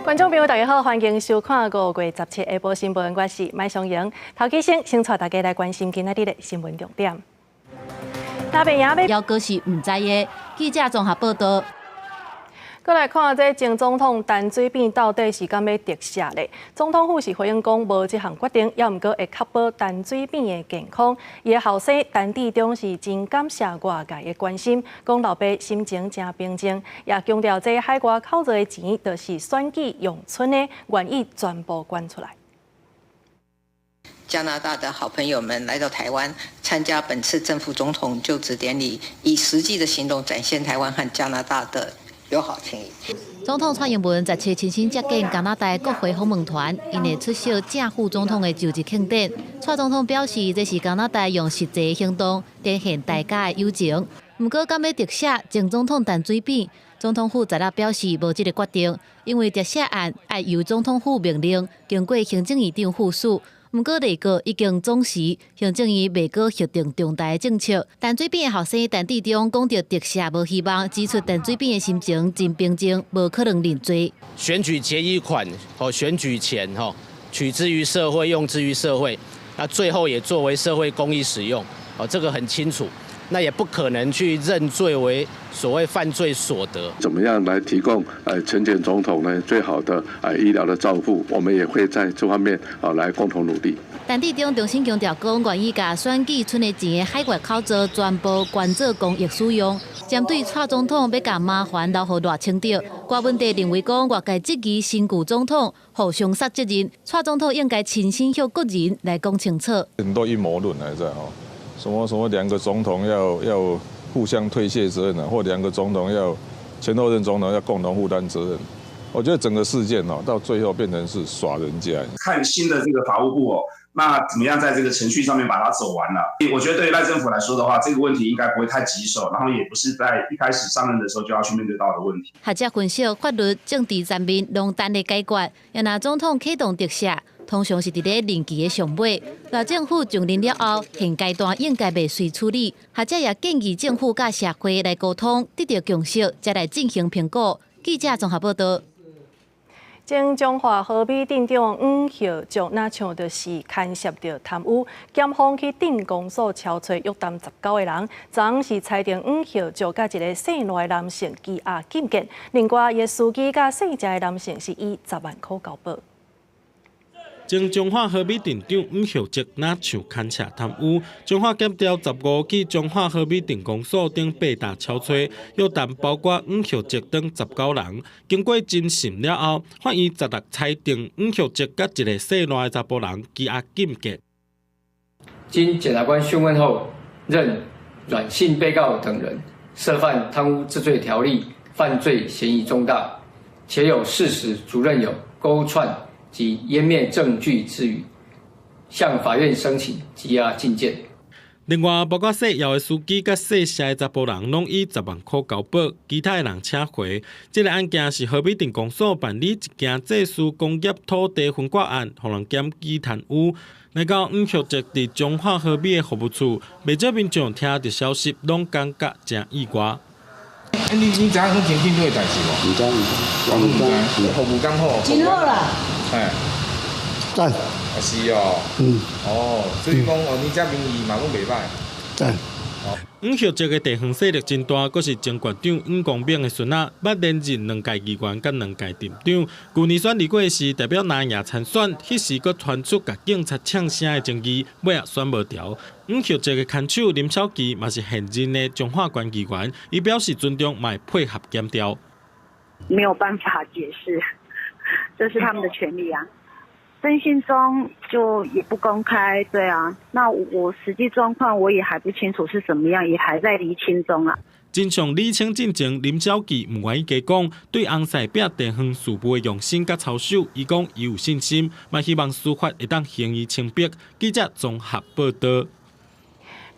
觀眾朋友，大家好，歡迎收看5月17下晡新聞，我是麥松瑩。頭起先，先帶大家來關心今仔日的新聞重點。那邊也猶閣是毋知的。記者綜合報道。閣來看這前總統陳水扁到底是敢欲特赦咧？總統府是回應講無這項決定，猶毋過會確保陳水扁的健康。伊的後生陳致中是真感謝外界的關心，講老爸心情誠平靜，也強調這海外口座的錢就是選舉用賰的，願意全部捐出來。加拿大的好朋友們來到台灣參加本次正副總統就職典禮，以實際的行動展現台灣和加拿大的友好情誼。總統蔡英文17親身接見加拿大國會訪問團，𪜶會出席正副總統的就職慶典。蔡總統表示，這是加拿大用實際行動展現大家的友情。毋過，敢欲特赦前總統陳水扁，總統府十六表示無這个決定，因為特赦案愛由總統府命令，經過行政院長副署。毋過內閣已經總辭，行政院未閣核定重大的政策。陳水扁的後生陳致中講著特赦無希望，指出陳水扁的心情真平靜，無可能認罪。選舉結餘款和選舉錢，取之於社會，用之於社會，那最後也作為社會公益使用，哦，這個很清楚。那也不可能去認罪為所謂犯罪所得。怎麼樣來提供陳前總統呢最好的醫療的照顧？我們也會在這方面啊來共同努力。陳致中重新強調講，願意共選舉賰的錢的海外口座全部捐做公益使用。針對蔡總統欲共麻煩留予賴清德，郭文帝認為講外界質疑新舊總統互相推責任，蔡總統應該親身向國人來講清楚。很多陰謀論來在吼。什麼什麼兩個總統要互相推卸責任啊，或兩個總統要前後任總統要共同負擔責任。我覺得整個事件哦，到最後變成是耍人家。看新的這個法務部哦，那怎麼樣在這個程序上面把它走完了？我覺得對於賴政府來說的話，這個問題應該不會太棘手，然後也不是在一開始上任的時候就要去面對到的問題。學者分析，法律、政治層面攏等咧解決，若若總統啟動特赦，通常是佇咧任期的上尾，賴政府上任了後，現階段應該袂隨處理。學者也建議政府佮社會來溝通，得著共識，才來進行評估。記者綜合報道。前彰化和美鎮長黃孝石，若像就是牽涉著貪污，檢方去鎮公所抄揣約談19個人，昨昏是裁定黃孝石佮一个姓賴的男性羈押禁見，另外伊的司機佮姓鄭的男性是以10萬箍交保。前彰化和美鎮長黃孝哲若像牽涉貪污，彰化檢調15去彰化和美鎮公所頂八大抄揣，約談包括黃孝哲等19人。經過偵審了後，法院16裁定黃孝哲佮一个姓賴的查埔人羈押禁見。經檢察官訊問後，認阮姓被告等人涉犯貪污治罪條例犯罪嫌疑重大，且有事實足認有勾串及湮滅證據之虞，向法院申請羈押禁見。另外，包括姓姚的司機佮姓謝的查埔人，攏以10萬箍交保，其他的人請回。這个案件是和美鎮公所辦理一件祭祀工業土地分割案，予人檢舉貪污。來到黃孝哲佇彰化和美的服務處，袂少民眾聽著消息，攏感覺誠意外。欸，你知影講前鎮長的代誌無？毋知，毋知，服務敢好？真好啦。嘿。讚。啊是哦。哦，所以講哦，你這民意嘛攏袂歹。讚。黃孝哲的地方勢力真大，閣是前縣長黃光明的孫仔，捌連任兩屆議員佮兩屆鎮長。舊年選二過時代表藍營參選，彼時閣傳出共警察嗆聲的爭議，尾仔選無牢。黃孝哲的牽手林巧琪嘛是現任的彰化縣議員，伊表示尊重，嘛會配合檢調。沒有辦法解釋，這是他們的權利啊。偵訊中就也不公開，對啊，那我實際狀況我也還不清楚是怎麼樣，也還在釐清中啊。真相釐清進前，林巧琪毋願意加講，對翁婿拚地方事務的用心佮操守，伊講伊有信心，嘛希望司法會當還伊清白。記者綜合報道。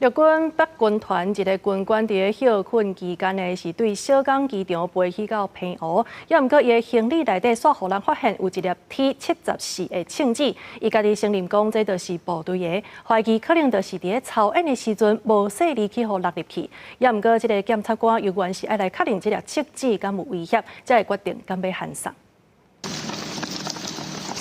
陸軍北軍團一个軍官佇咧歇睏期間呢，是對小港機場飛去到澎湖，猶毋過伊的行李內底煞予人發現有一粒 T-74的銃子，伊家己承認講這就是部隊的，懷疑可能就是佇咧操演的時陣無細膩去予落入去，猶毋過這个檢察官猶原是愛來確認這粒銃子敢有威脅，才會決定敢欲函送。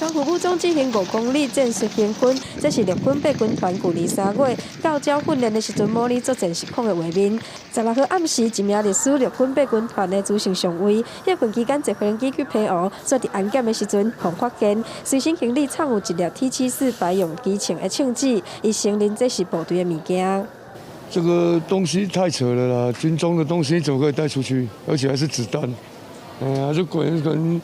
全副武裝進行5公里戰術行軍，這是陸軍八軍團舊年3月到鳥訓練的時陣模擬作戰實況的畫面。16號暗時，一名歷史陸軍八軍團的朱姓上尉，歇訓期間坐飛機去澎湖，煞佇安檢的時陣，予發現隨身行李藏有一粒 T74白勇機槍的槍子，伊承認這是部隊的物件。這個東西太扯了啦！軍中的東西怎麼可以帶出去？而且還是子彈。哎呀，這管可能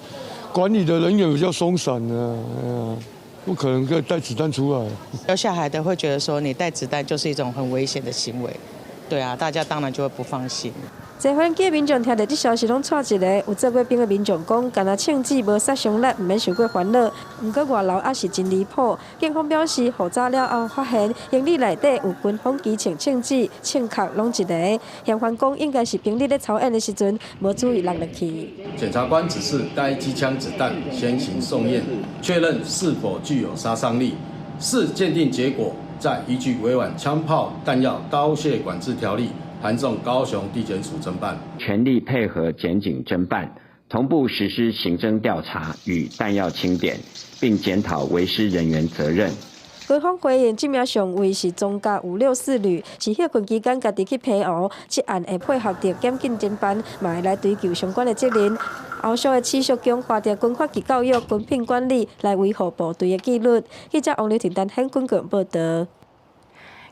管理的人員比較鬆散啊，哎呀，不可能可以帶子彈出來。有小孩的會覺得說，你帶子彈就是一種很危險的行為，對啊，大家當然就會不放心。坐飛機的民眾聽著這消息，攏掣一个。有做過兵的民眾講，干焦槍子無殺傷力，毋免傷過煩惱。毋過外流也是真離譜。警方表示，予查了後發現行李內底有軍方機槍槍子、槍殼攏一个。嫌犯講，應該是兵咧操演的時陣無注意落落去。檢察官指示該機槍子彈先行送驗，確認是否具有殺傷力。視鑑定結果，再依據違反槍炮彈藥刀械管制條例，函送高雄地檢署偵辦，全力配合檢警偵辦，同步實施刑偵調查與彈藥清點，並檢討違失人員責任。軍方回應，這名上尉是裝甲564旅，是歇訓期間家己去澎湖，這案會配合著檢警偵辦，嘛會來追究相關的責任。後續會持續強化著軍法及教育、軍品管理，來維護部隊的紀律。記者王劉婷、陳顯軍報道。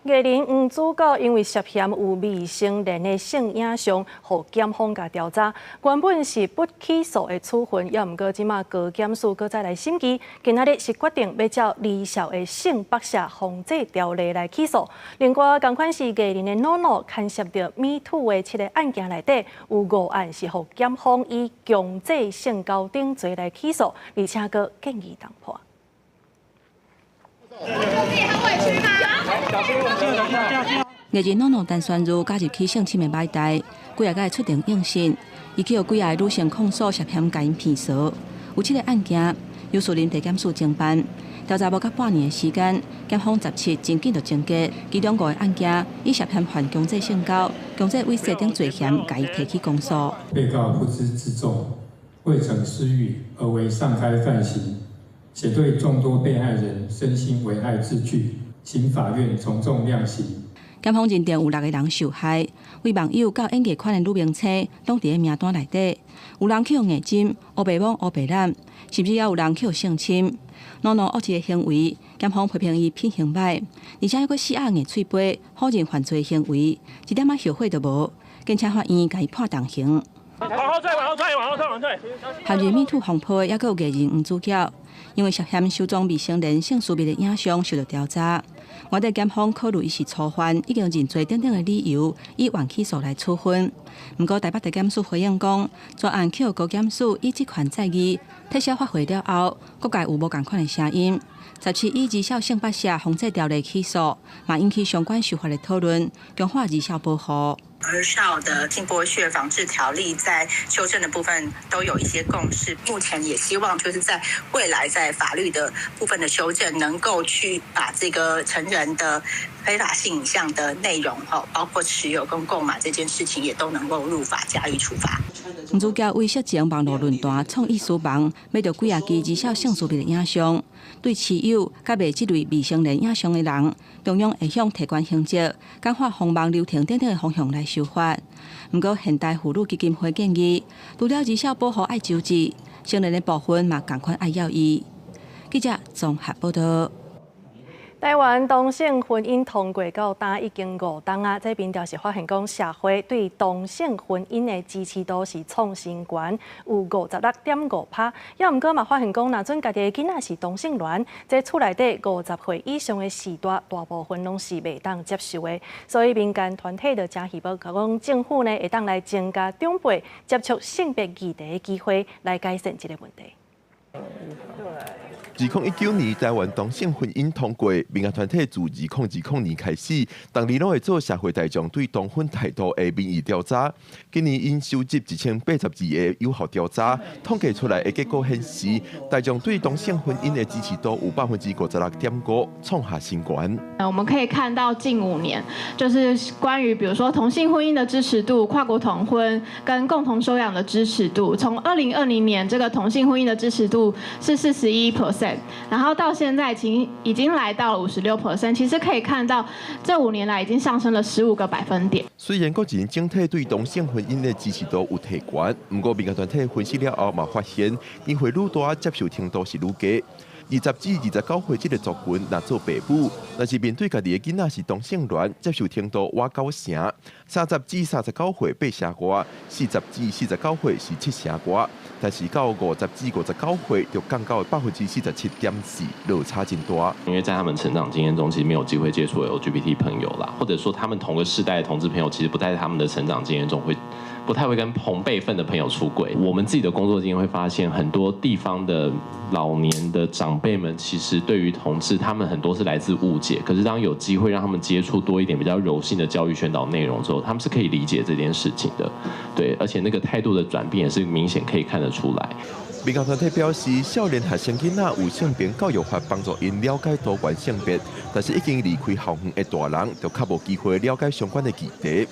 藝人黃子佼因為涉嫌有未成年的性影像，予檢方共調查。原本是不起訴的處分，猶毋過這馬高檢署閣再來審議，今仔日是決定欲照兒少的性剝削防制條例來起訴。另外，仝款是藝人的諾諾牽涉著 Me Too 的七个案件內底，有五案是予檢方以強制性交等罪來起訴，而且閣建議重判。自己很委屈嗎？藝人諾諾陳宣如加入起性侵的歹代，幾仔擺出庭應訊，伊去予幾个女性控訴涉嫌共𪜶騙趖，有七个案件由士林地檢署偵辦，調查無夠半年的時間，檢方17真緊就終結，其中五个案件以涉嫌犯強制性交、強制猥褻等罪嫌，共伊提起公訴。被告不知自重，未逞私欲而為上開犯行，且對眾多被害人身心危害至巨，請法院從重量刑。檢方認定有六个人受害，為網友到演藝圈的女明星，攏佇咧名單內底。有人去予硬針、烏白摸、烏白攬，甚至也有人去予性侵。諾諾惡質的行為，檢方批評伊品行䆀，而且猶閣死鴨硬喙皮，否認犯罪行為，一點仔後悔都無。堅持法院共伊判重刑。往後退，往後退，往後退，往後退。陷入 Me Too 風波的，猶閣有藝人黃子佼，因為涉嫌收藏未成年性私密的影像，受著調查。原底檢方考慮伊是初犯，已經認罪等等的理由，以緩起訴來處分。毋過台北地檢署回應講，專案去予高檢署以職權再議，撤銷發回了後，各界有無仝款的聲音。17以兒少性剝削防制條例起訴，嘛引起相關修法的討論，強化兒少保護。兒少的性剝削防治條例在修正的部分都有一些共識，目前也希望就是在未來在法律的部分的修正，能夠去把這個成人的非法性影像的內容，包括持有跟購買這件事情，也都能夠入法加以處罰。黃子佼為色情網路論壇創意書房買著幾仔支兒少性私密的影像，對持有佮賣這類未成年影像的人，中央會向提懸刑責、簡化封網流程等等的方向來修法。毋過，現代婦女基金會建議，除了兒少保護愛周至，成人的部分嘛仝款愛要伊。記者綜合報道。台灣同性婚姻通過到今已經5冬啊，這民調是發現講社會對同性婚姻的支持度是創新高，有56.5%。猶毋過嘛發現講，若準家己的囡仔是同性戀，這厝內底50歲以上的序大，大部分攏是袂當接受的。所以民間團體就誠希望講政府呢會當來增加長輩接觸性別議題的機會，來改善這个問題。2019年台灣同性婚姻通過，民間團體自2020年開始，逐年攏會做社會大眾對同婚態度的民意調查。今年𪜶收集1082个有效調查，統計出來的結果顯示，大眾對同性婚姻的支持度有56.5%，創下新高。我們可以看到近5年，就是關於比如說同性婚姻的支持度、跨國同婚跟共同收養的支持度，從2020年這個同性婚姻的支持度是41% percent，然後到現在已經來到了56%。其實可以看到，這5年來已經上升了15個百分點。雖然國人整體對同性婚姻的支持度有提懸，毋過民間團體分析了後嘛發現，機會愈大，接受程度是愈低。20至29歲這个族群，若做爸母，若是面對家己的囡仔是同性戀，接受程度倚九成；30至39歲八成外，40至49歲是七成外，但是到50至59歲就降到47.4%，落差真大。因為在他們成長經驗中，其實沒有機會接觸 LGBT 朋友啦，或者說他們同個世代的同志朋友，其實不在他們的成長經驗中會。不太會跟同輩份的朋友出櫃。我們自己的工作經驗會發現，很多地方的老年的長輩們，其實對於同志，他們很多是來自誤解。可是當有機會讓他們接觸多一點比較柔性的教育宣導內容之後，他們是可以理解這件事情的。對，而且那個態度的轉變也是明顯可以看得出來。民間團體表示，少年學生囡仔有性平教育法幫助𪜶了解多元性別，但是已經離開校園的大人就較無機會了解相關的議題。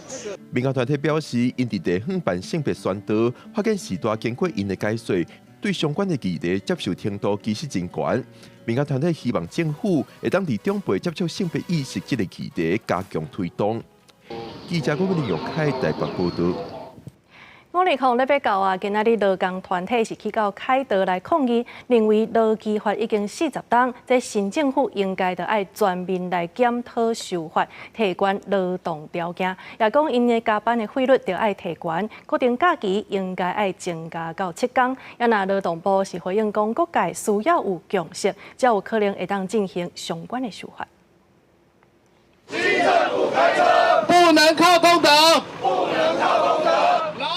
民間團體表示，𪜶佇地方辦性別宣導，發現時代經過𪜶的解說，對相關的議題接受程度其實真懸。民間團體希望政府會當佇長輩接觸性別意識這个議題加強推動。記者郭林玉凱台北報導。五二空禮拜九啊，今仔日勞工團體是去到凱道來抗議，認為勞基法已經40冬，這新政府應該著愛全面來檢討修法，提懸勞動條件，也講𪜶的加班的費率著愛提懸，國定假期應該愛增加到7工。也若勞動部是回應講，各界需要有共識，才有可能會當進行相關的修法。新政府開車，不能靠公德，不能靠公德。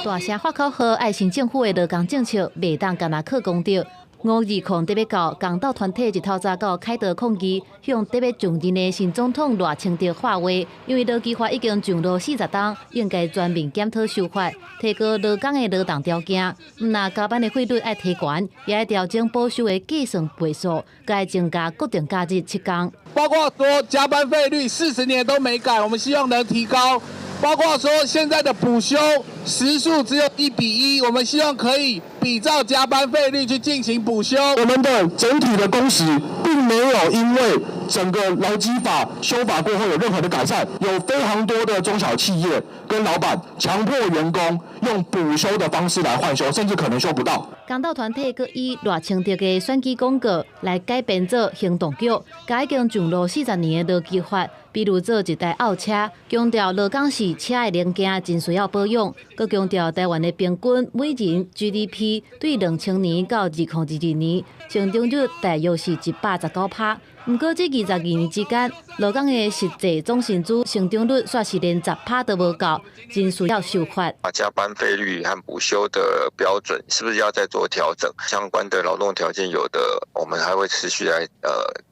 大聲發口號，愛新政府的勞工政策袂當干焦靠公德。520特別到工黨團體日透早到凱道抗議，向特別上任的新總統賴清德喊話，因為勞基法已經上路40冬，應該全面檢討修法，提高勞工的勞動條件。毋但加班的費率愛提懸，也愛調整補休的計算倍數，該增加國定假日7工。包括說加班費率40年都沒改，我們希望能提高。包括說現在的補休時數只有1比1，我們希望可以比照加班費率去進行補休。我們的整體的工時並沒有因為整個勞基法修法過後有任何的改善，有非常多的中小企業跟老闆強迫員工用補休的方式來換休，甚至可能休不到。工黨團體閣以賴清德的選舉廣告來改編做行動劇，共已經上路40年的勞基法，比如做一台漚車，強調勞工是車的零件，真需要保養。閣強調台灣的平均每人 GDP 對2000年到2022年，成長率大約是119%。毋過這22年之間，勞工的實際總薪資成長率煞是連10%都無夠，真需要修法。加班費率和補休的標準是不是要再做調整？相關的勞動條件有的，我們還會持續來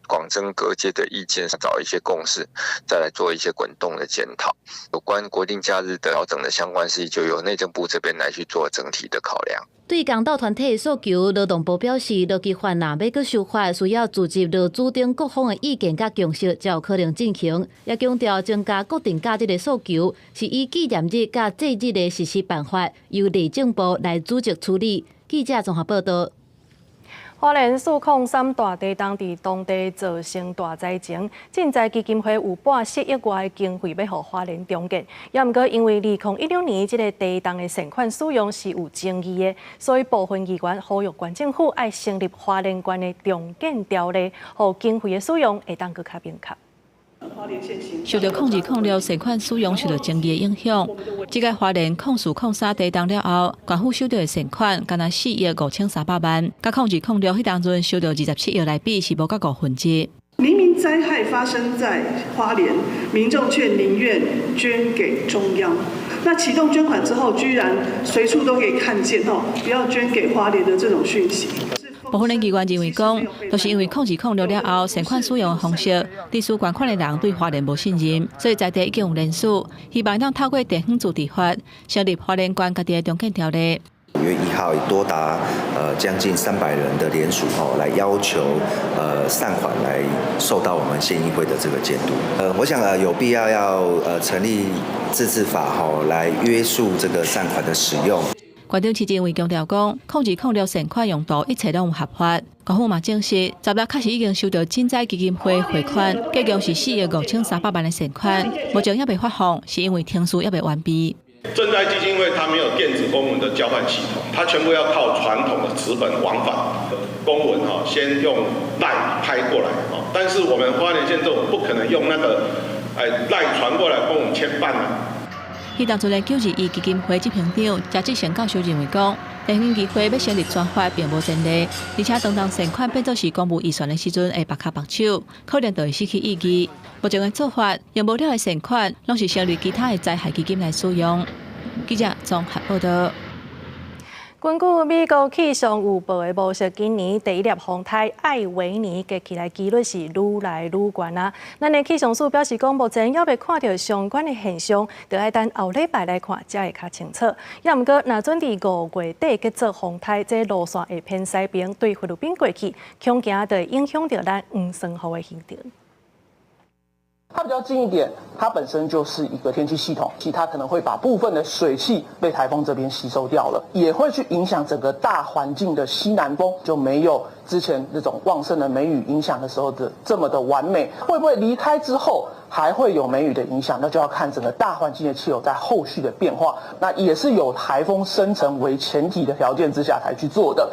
廣徵各界的意見，找一些共識，再來做一些滾動的檢討。有關國定假日的調整的相關事宜，就由內政部這邊來去做整體的考量。對工黨團體的訴求，勞動部表示，勞基法若欲閣修法，需要聚集勞資等各方的意見佮共識，才有可能進行。也強調增加國定假日的訴求，是以紀念日佮祭日的實施辦法，由內政部來組織處理。記者綜合報道。花蓮403大地動佇當地造成大災情，賑災基金會有撥4億外的經費欲予花蓮重建，也毋過因為2016年這个地動的善款使用是有爭議的，所以部分議員呼籲縣政府愛成立花蓮縣的重建條例，予經費的使用會當閣較明確。受著0206善款使用受著爭議的影響，這屆花蓮0403地動了後，縣府收著的善款干焦4億5300萬，佮0206彼當陣收著27億來比，是無夠1/5。明明災害發生在花蓮，民眾卻寧願捐給中央。那啟動捐款之後，居然隨處都可以看見哦，不要捐給花蓮的這種訊息。部分的議員認為講，就是因為0206了後，善款使用的方式，致使捐款的人對花蓮無信任，所以在地已經有聯署，希望當透過地方自治法，成立花蓮縣家己的重建條例。5月1號，多達將近300人的聯署吼，來要求善款來受到我們縣議會的這個監督。我想有必要要成立自治法吼，來約束這個善款的使用。縣長徐正偉強調講，0206善款用途一切攏有合法。縣府嘛證實，16確實已經收到賑災基金會匯款，計共是4億5300萬的善款，目前猶未發放，是因為程序猶未完備。賑災基金會它沒有電子公文的交換系統，它全部要靠傳統的紙本往返公文哈，先用 LINE 拍過來，但是我們花蓮縣政府不可能用那個 LINE 傳過來公文簽辦啊。彼當陣的921基金會執行長謝志成教授認為講，地方議會欲成立專法並無前例，而且當當善款變做是公務預算的時陣會縛跤縛手，可能就會失去意義。目前的做法，用無了的善款，攏是成立其他的災害基金來使用。記者綜合報道。根據美國氣象預報的模式，今年第一粒風颱艾維尼加起來幾率是愈來愈懸啊！咱的氣象署表示講，目前猶未看著相關的現象，著愛等後禮拜來看才會較清楚。猶毋過，若準佇5月底結束風颱，這路線會偏西邊對菲律賓過去，恐驚就會影響著咱黃酸雨的形成。它比較近一點，它本身就是一個天氣系統，其實它可能會把部分的水汽被颱風這邊吸收掉了，也會去影響整個大環境的西南風，就沒有之前那種旺盛的梅雨影響的時候的這麼的完美。會不會離開之後還會有梅雨的影響？那就要看整個大環境的氣候在後續的變化。那也是有颱風生成為前提的條件之下才去做的。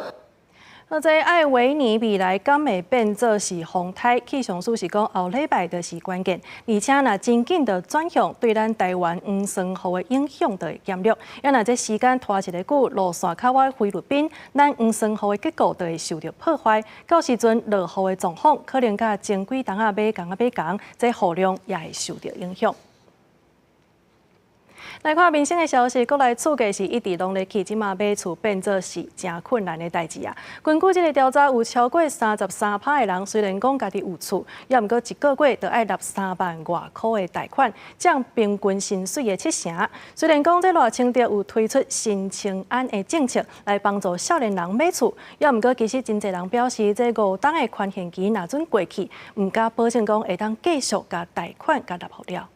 那這艾維尼未來敢會變做是風颱？氣象署是講後禮拜就是關鍵，而且若真緊的轉向，對咱台灣黃酸雨的影響就會減弱。啊，若這時間拖一个久，路線較倚菲律賓，咱黃酸雨的結構就會受著破壞。到時陣落雨的狀況，可能佮前幾冬仔馬共仔馬共，這雨量也會受著影響。來看民生的消息，國內厝價是一直攏咧起，這馬買厝變做是誠困難的代誌啊。根據這個調查，有超過33%的人雖然講家己有厝，猶毋過一個月就愛納3萬外箍的貸款，佔平均薪水的7成。雖然講這賴清德有推出新青安的政策來幫助少年人買厝，猶毋過其實真濟人表示，這五冬的寬限期若準過去，毋敢保證講會當繼續共貸款共納予了。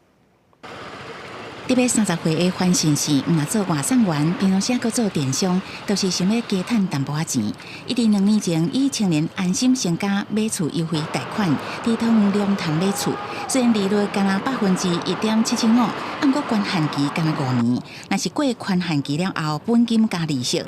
得欲30歲的范信是，毋若做外送員，平常時閣做電商，都是想欲加趁淡薄仔錢。伊佇2年前以青年安心成家買厝優惠貸款，佇桃園龍潭買厝，雖然利率干焦1.775%，毋過寬限期干焦5年。若是過寬限期了後，本金加利息，予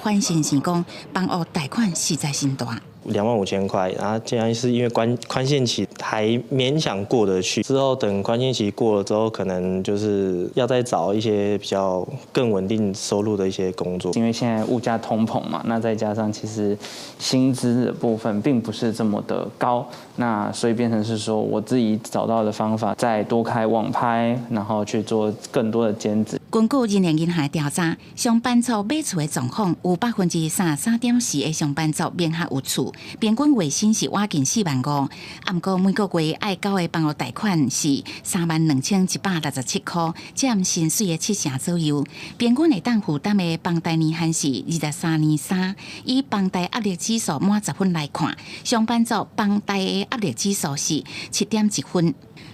范信是講房屋貸款實在真大。 25,000塊，然後既然是因為寬限期還勉強過得去，之後等寬限期過了之後，可能就是要再找一些比較更穩定收入的一些工作。因為現在物價通膨嘛，那再加上其實薪資的部分並不是這麼的高，那所以變成是說我自己找到的方法，再多開網拍，然後去做更多的兼職。根據人力銀行調查，上班族買厝的狀況有33.4%的上班族名下有厝，平均月薪是倚近4萬5，毋過每個月愛繳的房屋貸款是32,167箍，佔薪水的7成左右。平均會當負擔的房貸年限是23.3年，以房貸壓力指數滿10分來看，上班族房貸的壓力指數是7.1分。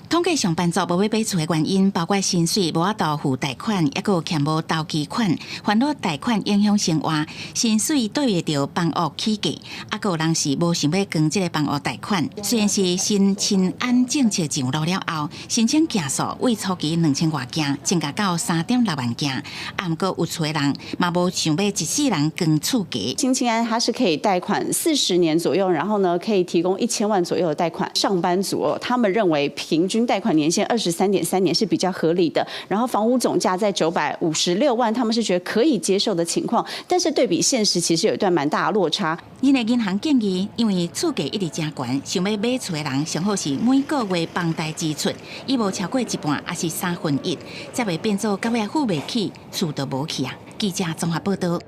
統計上班族無欲買厝的原因，包括薪水無法度付貸款，抑閣欠無頭期款，煩惱貸款影響生活，薪水對袂著房屋起價，抑閣有人是無想欲扛這个房屋貸款。雖然是新青安政策上路了後，申請件數為初期2000外件，增加到3.6萬件，毋過有厝的人嘛無想欲一世人扛厝價。新青安它是可以貸款40年左右，然後呢可以提供1000萬左右的貸款。上班族哦，他們認為平均貸款年限23.3年是比較合理的，然後房屋總價在956萬，他們是覺得可以接受的情況。但是對比現實，其實有一段蠻大的落差。人力銀行建議，因為厝價一直誠懸，想欲買厝的人，上好是每個月房貸支出，伊無超過一半，抑是1/3，才袂變做到尾付袂起，厝就無去啊。記者綜合報道。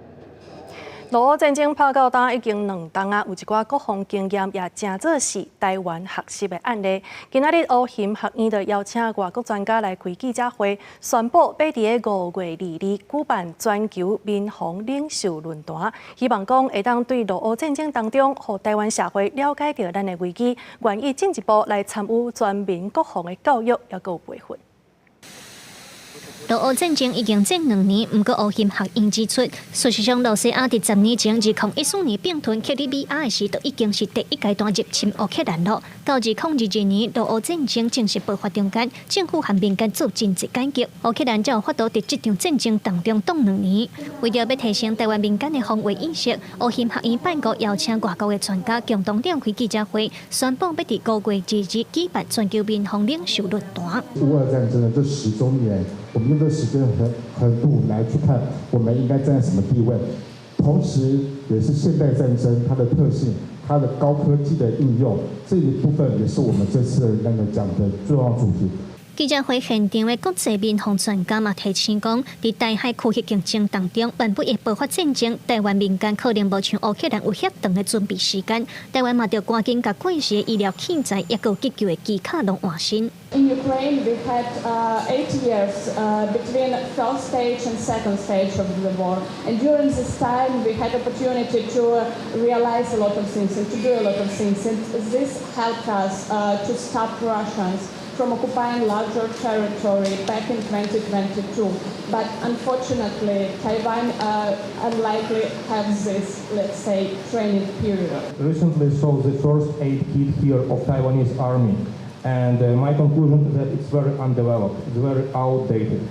俄烏戰爭拍到今已經2冬啊，有一寡國防經驗也誠做是台灣學習的案例。今仔日烏熊學院就邀請外國專家來開記者會，宣布欲佇5月22舉辦全球民防領袖論壇，希望講會當對俄烏戰爭當中，予台灣社會了解著咱的危機，願意進一步來參與全民國防的教育，抑閣有培訓。俄烏戰爭已經戰2年，毋過烏金學院指出，事實上，羅西亞佇10年前2014年併吞克里米亞的時，就已經是第一階段入侵烏克蘭囉。到2022年，俄烏戰爭正式爆發中間，政府和民間做真濟改革，烏克蘭才有法度佇這場戰爭當中擋兩年。為著欲提升台灣民間的防衛意識，烏金學院拜五邀請外國的專家共同召開記者會，宣布欲佇5月2日舉辦全球民防領袖論壇。烏俄戰爭的這10週年，我們用這個時間橫度來去看，我們應該站在什麼地位？同時，也是現代戰爭它的特性，它的高科技的應用，這一部分也是我們這次那個講的重要主題。記者會現場的國際民防專家嘛提醒講，佇台海區域競爭當中，萬不會爆發戰爭，台灣民間可能無像烏克蘭有遐長的準備時間，台灣嘛著趕緊共過時的醫療器材，抑閣急救的機卡攏換新。 In Ukraine, we had 8 years between first stage and second stage of the war, and during this time, we had opportunity to realize a lot of things and to do a lot of things, and this helped us to stop Russians from occupying larger territory back in 2022. But unfortunately, Taiwan unlikely have this, let's say, training period. Recently saw the first aid kit here of Taiwanese army, and my conclusion is that it's very undeveloped, it's very outdated.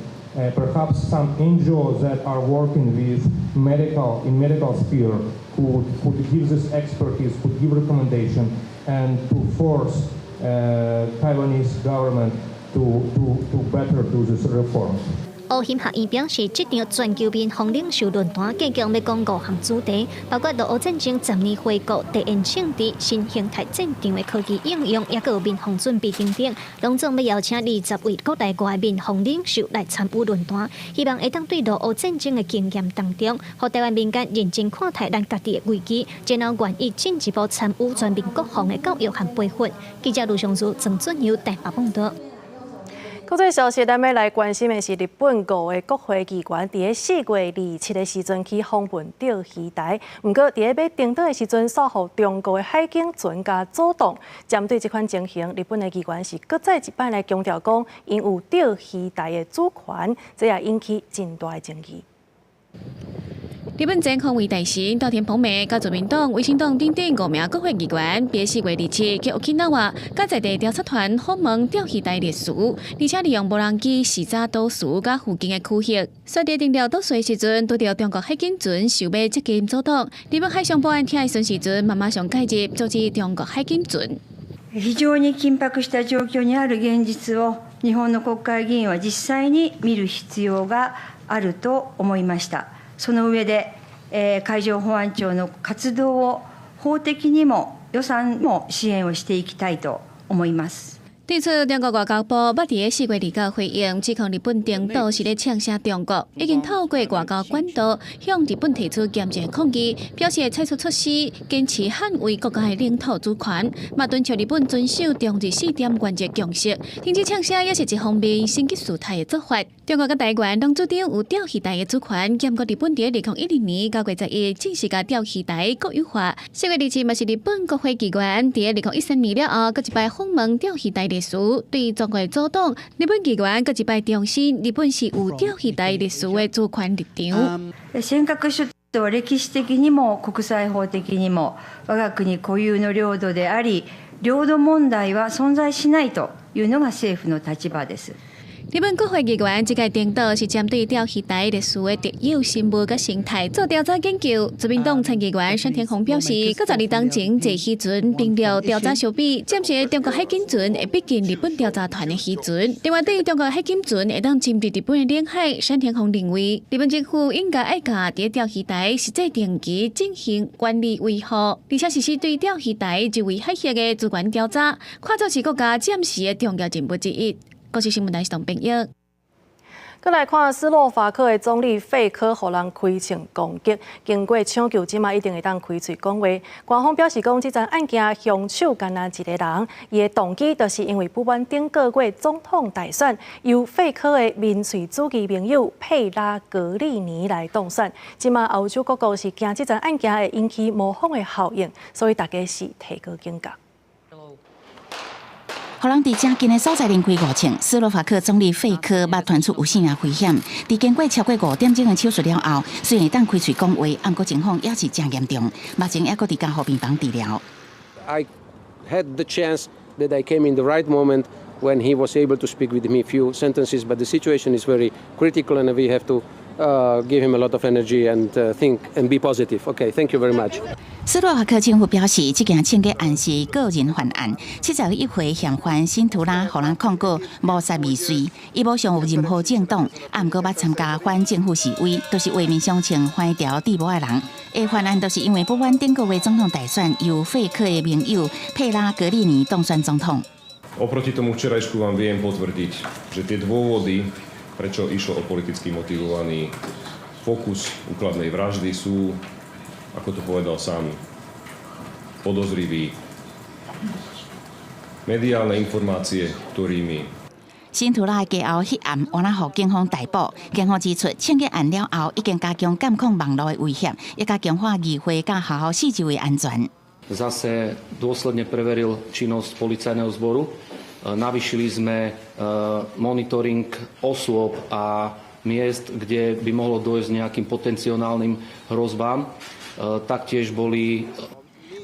Perhaps some NGOs that are working with medical in medical sphere could give this expertise, could give recommendation, and to force Taiwanese government to better do this reform. 烏金學院表示，這場全球民防領袖論壇計共欲講五項主題，包括俄烏戰爭十年回顧、地緣政治、新形態戰場的科技應用，抑閣有民防準備等等。攏總欲邀請20位國內外民防領袖來參與論壇，希望會當對俄烏戰爭的經驗當中，予台灣民間認真看待咱家己的危機，然後願意進一步參與全民國防的教育和培訓。記者盧尚如、曾俊佑台北報導。國際消息，咱欲來關心的是日本五个國會議員佇咧4月27的時陣去訪問釣魚台，毋過佇咧欲登島的時陣，煞予中國的海警船共阻擋。針對這款情形，日本的議員是閣再一擺來強調講，𪜶有釣魚台的主權，這也引起真大的爭議。日本前防衛大臣稻田朋美、佮自民黨、維新黨等等五名國會議員，佇4月27去沖繩，佮在地調查團訪問釣魚台歷史，而且利用無人機視察島嶼佮附近的區域。煞佇登陸島嶼時陣，拄著中國海警船想欲接近阻擋。日本海上保安廳的巡視船嘛馬上介入，阻止中國海警船。非常に緊迫した狀況にある現実を日本の國會議員は実際に見る必要があると思いました。その上で、海上保安庁の活動を法的にも予算も支援をしていきたいと思います。對此，中國外交部捌佇4月29回應，指控日本登島是咧嗆聲中國，已經透過外交管道向日本提出嚴正抗議，表示會採取措施，堅持捍衛國家的領土主權，嘛敦促日本遵守中日四點原則共識，停止嗆聲也是一方面升級事態的做法。中國佮台灣攏主張有釣魚台的主權，毋過日本佇2012年9月11正式共釣魚台國有化。4月27嘛是日本國會議員佇2013年了後，閣一擺訪問釣魚台歷史，對中國的阻擋，日本議員閣一擺重申，日本是有釣魚台歷史的主權立場。尖閣諸島は歴史的にも國際法的にも我が國固有の領土であり、領土問題は存在しないというのが政府の立場です。日本國會議員這擺登島是針對釣魚台歷史的特有生物佮生態做調查研究。自民黨參議員山田宏表示，閣十年當前坐漁船登陸調查相比，暫時中國海警船會逼近日本調查團的漁船。另外，對中國海警船會當侵入日本的領海，山田宏認為，日本政府應該愛共佇釣魚台實際定期進行管理維護，而且實施對釣魚台周圍海域的資源調查，看作是國家暫時的重要任務之一。國際新聞台是董編譯。閣來看斯洛伐克的總理費科，予人開槍攻擊，經過搶救，這馬一定會當開喙講話。官方表示講，這樁案件兇手干焦一个人，伊的動機就是因為不滿頂個月總統大選由費科的民粹主義盟友佩拉格里尼來當選。這馬歐洲各國是驚這樁案件會引起模仿的效應，所以大家是提高警覺。予人佇誠近的所在連開五槍。斯洛伐克總理費科捌傳出有性命危險，佇經過超過5點鐘的手術了後，雖然會當開喙講話，毋過情況猶是誠嚴重，目前猶閣佇加護病房治療。 I had the chance that I came in the right moment when he was able to speak with me a few sentences, but the situation is very critical and we have to give him a lot of energy and think and be positive. Okay, thank you very much. 斯洛伐克政府表示，這件槍擊案是個人犯案。71歲嫌犯辛圖拉予人控告謀殺未遂，伊無像有任何政黨，啊，毋過捌參加反政府示威，都是畫面上穿橫條戴帽的人。會犯案都是因為不滿頂個月總統大選由費克的盟友佩拉格里尼當選總統。 Oproti tomu včerajšku vám viem potvrdiť, že tie dôvody, prečo išlo o politicky motivovaný pokus úkladnej vraždy, sú, ako to povedal sám podozrivý, mediálne informácie, ktorými 辛圖拉的家後彼暗，原來予警方逮捕。警方指出，槍擊案了後，已經加強監控網路的威脅，也加強化議會佮學校四周的安全。 Zase dôsledne preveril činnosť policajného zboru. Navýšili sme monitoring osôb a miest, kde by mohlo dôjsť nejakým potenciálnym hrozbám. Taktiež boli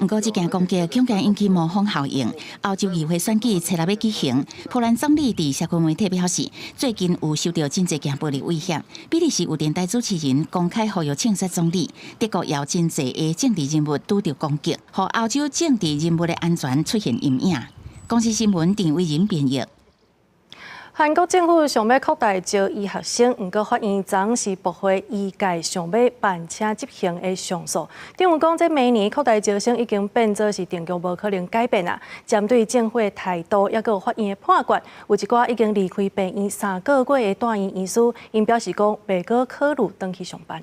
毋過，這件攻擊恐驚引起魔風效應。歐洲議會選舉初六欲舉行，波蘭總理佇社群媒體表示，最近有受到真濟件暴力威脅。比利時有電台主持人公開呼籲槍殺總理，德國也有真濟的政治人物拄著攻擊，予歐洲政治人物的安全出現陰影。公視新聞陳偉仁編譯。韓國政府想欲擴大招醫學生，毋過法院昨是駁回醫界想欲慢車執行的上訴。張有講，這明年擴大招生已經變做是定局，無可能改變啊。針對政府的態度，抑閣有法院的判決，有一寡已經離開病院3個月的住院醫師，𪜶表示講，袂閣考慮轉去上班。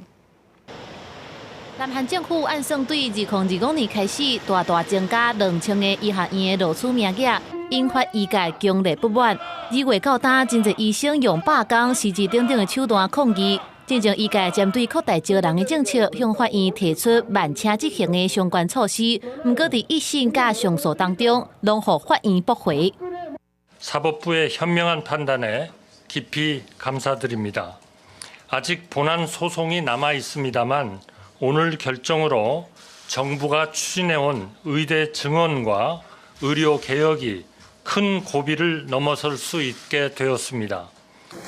南韓政府按算對2025年開始，大大增加2000個醫學院的錄取名額，引發醫界強烈不滿。2月到今，真濟醫生用罷工、辭職等等的手段抗議。進前醫界針對擴大招人的政策，向法院提出慢車執行的相關措施，毋過佇一審佮上訴當中，攏予法院駁回。 사법부의 현명한 판단에 깊이 감사드립니다. 아직 본안 소송이 남아 있습니다만 오늘 결정으로 정부가 추진해온 의대 증원과 의료 개혁이 큰 고비를 넘어설 수 있게 되었습니다.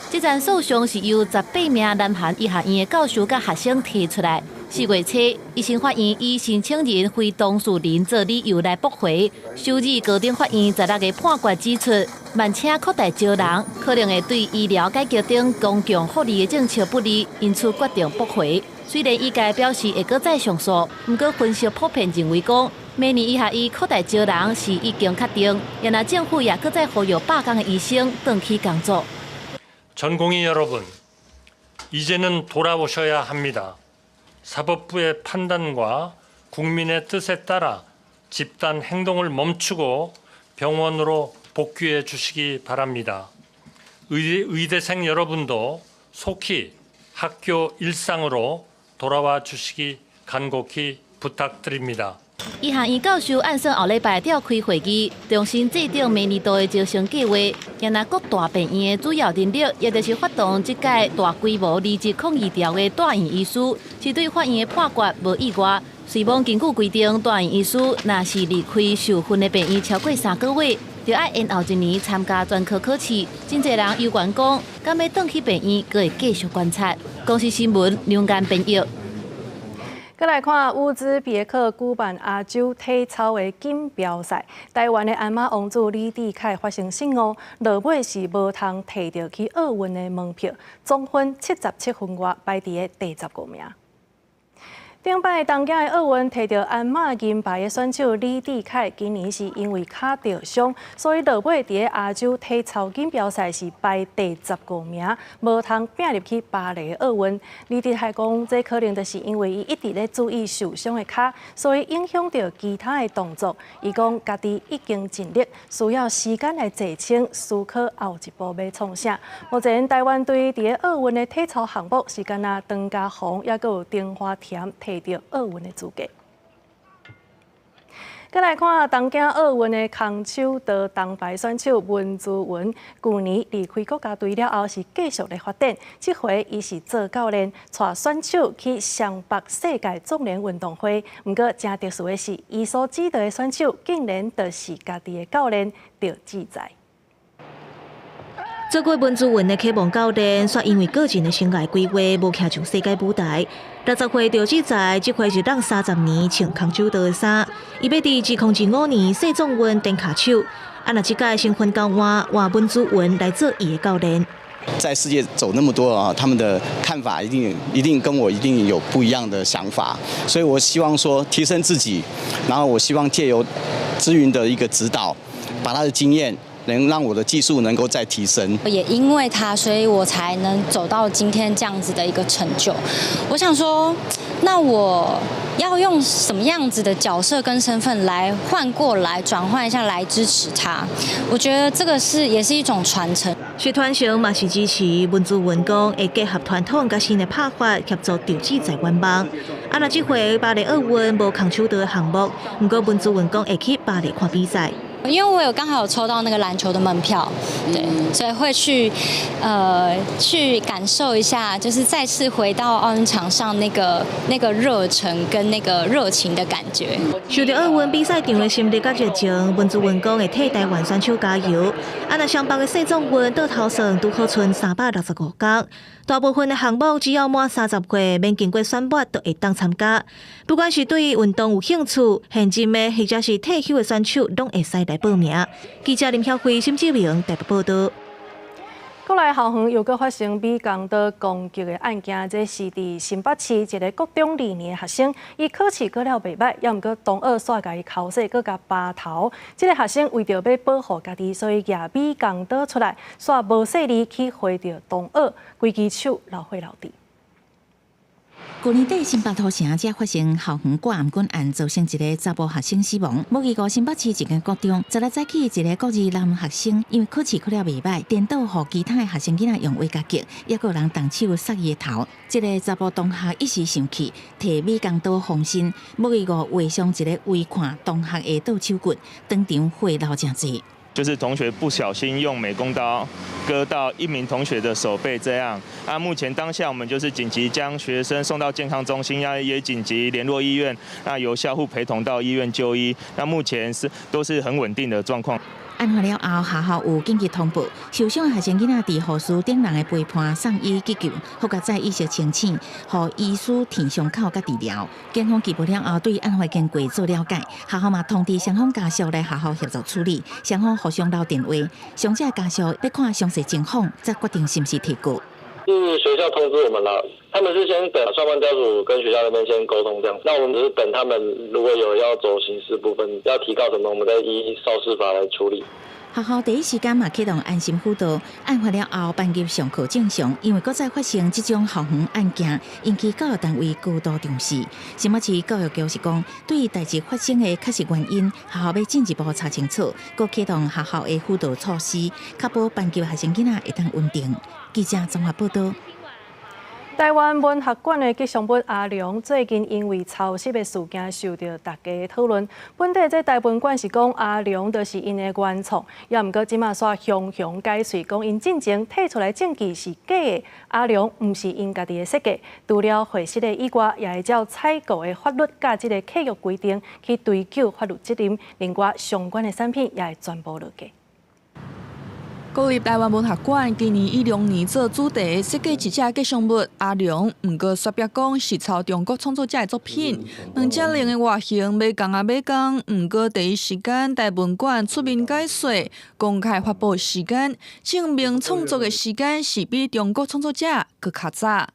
這場訴訟是由18名南韓醫學院的教授佮學生提出來。4月初，一審法院以申請人非當事人做理由來駁回。首爾高等法院十六日判決指出，慢車擴大招人可能會對醫療改革等公共福利的政策不利，因此決定駁回。雖然醫界表示會閣再上訴，毋過分析普遍認為講，明年醫學院擴大招人是已經確定，若政府也閣再呼籲罷工的醫生轉去工作。 전공의 여러분, 이제는 돌아오셔야 합니다. 사법부의 판단과 국민의 뜻에 따라 집단 행동을 멈추고 병원으로 복귀해 주시기 바랍니다. 의대생 여러분도 속히 학교 일상으로 돌아와 주시기 간곡히 부탁드립니다. 醫學院教授按算後禮拜召開會議，重新制定明年度的招生計劃。若各大病院的主要人力，也就是發動這屆大規模離職抗議潮的住院醫師，是對法院的判決無意外。雖罔根據規定，住院醫師若是離開受訓的病院超過3個月，就愛延後一年參加專科考試。真濟人猶原講，敢欲轉去病院，閣會繼續觀察。公視新聞梁間編譯。閣來看烏茲別克舉辦亞洲體操的錦標賽，台灣的鞍馬王子李智凱發生失誤，落尾是無通提著去奧運的門票，總分77分外，排佇个第15名。頂擺東京的奧運提著鞍馬銀牌的選手李智凱，今年是因為跤著傷，所以落尾佇个亞洲體操錦標賽是排第15名，無通拼入去巴黎奧運。李智凱講，這可能就是因為伊一直咧注意受傷的跤，所以影響著其他的動作。伊講家己已經盡力，需要時間來釐清思考後一步欲創啥。目前台灣隊佇个奧運的體操項目是干焦張家宏，抑閣有丁華恬提著奧運的資格。閣來看東京奧運的空手道銅牌選手文姿雲，舊年離開國家隊了後是繼續咧發展，這回伊是做教練，帶選手去雙北世界總聯運動會。毋過誠特殊的是，伊所指導的選手竟然就是家己的教練趙志在。做過文姿雲的啟蒙教練，卻因為個人的生涯規劃無徛上世界舞台。60歲趙志在，這回是當30年穿空手道的衫，伊欲佇2025年世總運踮跤手。啊，若這屆身份交換，換文姿雲來做伊的教練。在世界走那麼多啊，他們的看法一定一定跟我一定有不一樣的想法，所以我希望說提升自己，然後我希望借由姿雲的一個指導，把他的經驗能讓我的技術能夠再提升。也因為他，所以我才能走到今天這樣子的一個成就。我想說，那我要用什麼樣子的角色跟身份來換過來，轉換一下來支持他？我覺得這個是也是一種傳承。是傳承嘛是支持文姿雲講會結合傳統佮新的拍法，協助趙志在圓夢。啊，若這回巴黎奧運無空手道的項目，毋過文姿雲講會去巴黎看比賽。因為我有剛好有抽到那個籃球的門票，對，所以會去，去感受一下，就是再次回到奧運場上那個熱忱跟那個熱情的感覺。受著奧運比賽場的心力佮熱情，文姿雲講會替台灣選手加油。啊，若雙北的世總運倒頭算拄好賰365天，大部分的項目只要滿30歲，免經過選拔就會當參加。不管是對運動有興趣、現任的或者是退休的選手，攏會使來報名。記者林曉慧、沈志明台北報導。國內校園又閣發生美工刀攻擊的案件，這是佇新北市一个國中二年的學生，伊考試考了袂䆀，猶毋過同學煞共伊剾洗，閣共拔頭。這个學生為著欲保護家己，所以攑美工刀出來，煞無細膩去劃著同學，規支手流血流滴。舊年底新北土城才發生校園掛頷頸案，造成一个查埔學生死亡。無幾個新北市一間國中，昨日早起一个國二男學生，因為考試考了袂䆀，顛倒予其他的學生囡仔用畫夾擊，猶閣有人動手殺伊的頭。這个查埔同學一時生氣，提美工刀防身，無幾個劃傷一个圍看同學的倒手骨，當場血流誠濟。就是同學不小心用美工刀割到一名同學的手背，這樣。啊，目前當下我們就是緊急將學生送到健康中心，也緊急聯絡醫院，那由校護陪同到醫院就醫。那目前是都是很穩定的狀況。案發了後，學校有緊急通報，受傷的學生囡仔佇護士等人的陪伴送醫急救，好佳哉意識清醒，予醫師填傷口佮治療。警方緝捕了後，對案發經過做了解，學校嘛通知雙方家屬來學校協助處理，雙方互相留電話，傷者家屬欲看詳細情況，才決定是毋是提告。是學校通知我們了，他們是先等雙方家屬跟學校那邊先溝通這樣，那我們只是等他們如果有要走刑事部分，要提告什麼，我們再依少事法來處理。學校第一時間嘛啟動安心輔導，案發了後班級上課正常，因為閣再發生這種校園案件，引起教育單位高度重視。新北市教育局是講，對代誌發生的確實原因，學校欲進一步查清楚，閣啟動學校的輔導措施，確保班級學生囡仔會當穩定。記者綜合報導。台灣文學館的吉祥物阿龍最近因為抄襲的事件受著大家的討論。本底這台文館是講阿龍就是𪜶的原創，猶毋過這馬煞雄雄解喙，講𪜶進前提出來證據是假的，阿龍毋是𪜶家己的設計。除了會失的以外，也會照採購的法律佮這个契約規定去追究法律責任。另外，相關的產品也會全部落架。國立臺灣文學館今年以龍年做主題，設計一隻吉祥物阿龍，毋過煞煏講是抄中國創作者的作品。兩隻龍的外形欲仝仔欲仝，毋過第一時間臺文館出面解說，公開發布時間，證明創作的時間是比中國創作者閣較早。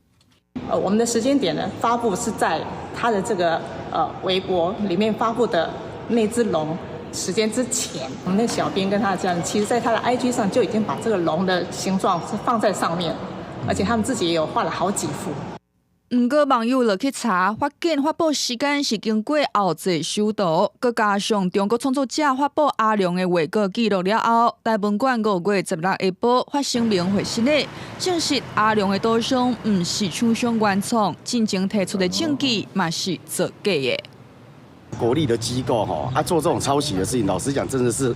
我們的時間點呢，發布是在他的這個微博裡面發布的那隻龍。時間之前，我們的小編跟他的家人，其實在他的 IG 上就已經把這個龍的形狀是放在上面，而且他們自己也有畫了好幾幅。毋過網友落去查，發現發布時間是經過後製修圖，閣加上中國創作者發布阿龍的畫稿記錄了後，台文館5月16下晡發聲明回釋咧，證實阿龍的圖像毋是廠商原創，進前提出的證據嘛是造假的。國立的機構吼，啊做這種抄襲的事情，老實講，真的是